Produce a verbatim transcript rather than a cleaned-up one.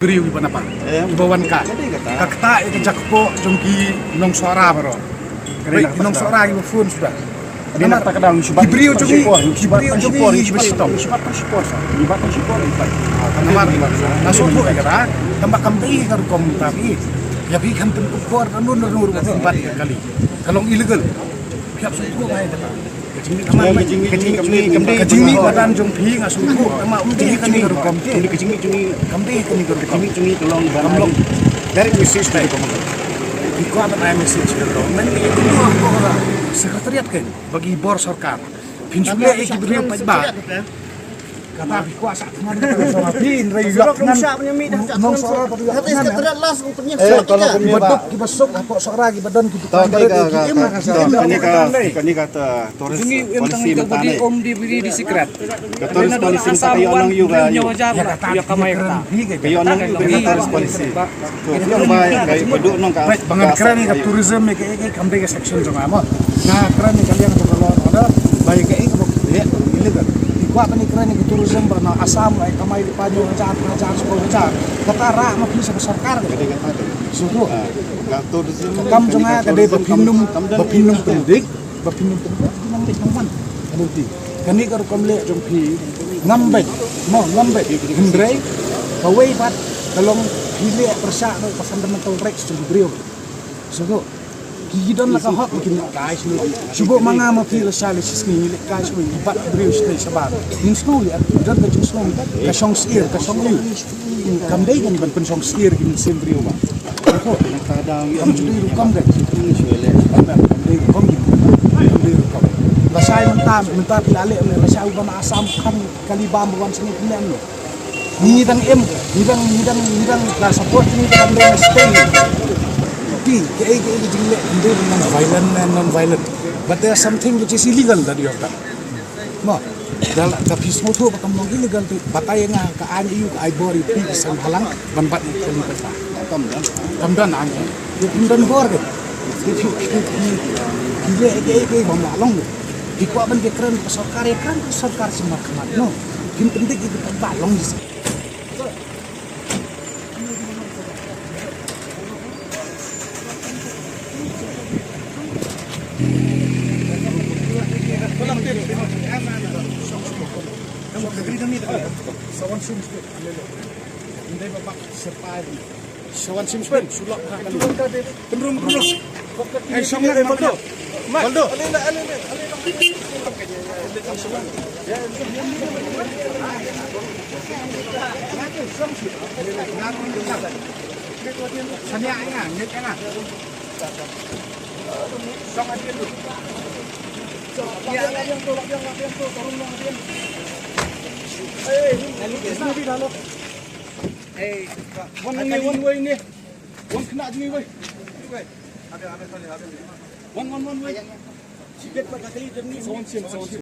briew iba na ba, iba wan ka, ka kata ïa ka jakpoh jong ki nongshong sahara baroh. Ki nongshong sahara iba phone suda. Namar ki briew jong ngi, ki briew jong ngi iba shitom. Namar nga sngewthuh ïa kata, tangba kam dei ka rukom ta phi. Ïa phi khamtam kupkor ka nun nun ruh bat ïa kali. Ka long illegal. Phi hap sngewthuh ïa kata. Ka jingmih, ka jingmih madan jong phi nga sngewthuh, tangba um dei kane ka rukom te. Ka jingmih jong ngi kam dei kane ka rukom. Ka jingmih jong ngi ka long ban ai direct message to the government. Phi kwah ban ai message to the government, ïa ka secretariat kan ba ki bor sorkar. Phin shu leh ïa ki briew paidbah. Kata phi kwah sa thngan ka song ha phi, hynrei ïoh thngan. Nong sora ba ïoh thngan. Ba duk kiba suk hapoh sora kiba don ki dukan barit ki im. Kane ka, kane ka ta tourist policy mynta ne. Ka tourist policy mynta ka ïoh nong ïoh ka ïoh. Ka ïoh nong ïoh ka ïoh nong ïoh ka tourist policy. Ba nga kren ïa ka tourism ïa kaei kaei kam dei ka section jong nga mo. Nga kren ïa ka liang jong ka law and order ba ïa kaei kaba leh illegal. Phi kwah ban ïa kren ïa ka tourism ba na Assam la kamai lypa hynñiew hajar, hajar, sephew hajar. Kata rah ma phi sha ka sorkar ka dei kata. Sngewthuh. Ka kam jong nga ka dei ba phin ym, ba phin ym pyndik. Ba phin ym pynbeit, phin ym beit nang wan. Ka dei ti. Kane ka rukom leh jong phi ngam beit, mo ngam beit. Hynrei kawei pat ka long phi leh pyrshah noh ka fundamental rights jong ki briew. Sngewthuh. Ki don la ka hok kin leh kai shuh. Shu buh ma nga ma phi la shai la shisngi ngi leh kai shuh. Ki bat ki briew shisngi shabar. Ngin sngewthuh ïa don ka jingsngewthuh ka shong syier ka shong ïew. Kam dei kan ban pynshong syier ki mynsiem briew ba. Kam ju dei rukom kan. Kam dei rukom. Kam dei rukom. Lashai mynta, mynta phi la leh ne lashai u ban Assam khan kali bam wan sini phi leh ne. Ngi dang im, ngi dang, ngi dang, ngi dang la support ngi dang dei stay. Ti, kaei kaei ka jingleh kam dei non violent ne non violent. But there's something which is illegal that you have done. Mo, da la, da phi sngewthuh ba kam long illegal te, batai ïa nga ka aiñ aïu ka ai bor ïa phi ki seng bhalang ban bat ïa kali paidbah. Kam don. Kam don aiñ. Ïa phi don bor ke. Ïa phi, phi, phi, phi leh ïa kaei kaei bym lah long. Phi kwah ban ïa kren ka sorkar, ïa kren ka sorkar sha markhmat. No. Phim pyndik ïa ki paidbah long ïa. Sa wan sim spin, shu lok ha kali. Pynrung, pynrung. Ai, shong na, Baldo. Baldo. Shong na. One way, one way ne. One khynnah jong ngi wei. One, one, one wei. Sa wan sim, sa wan sim.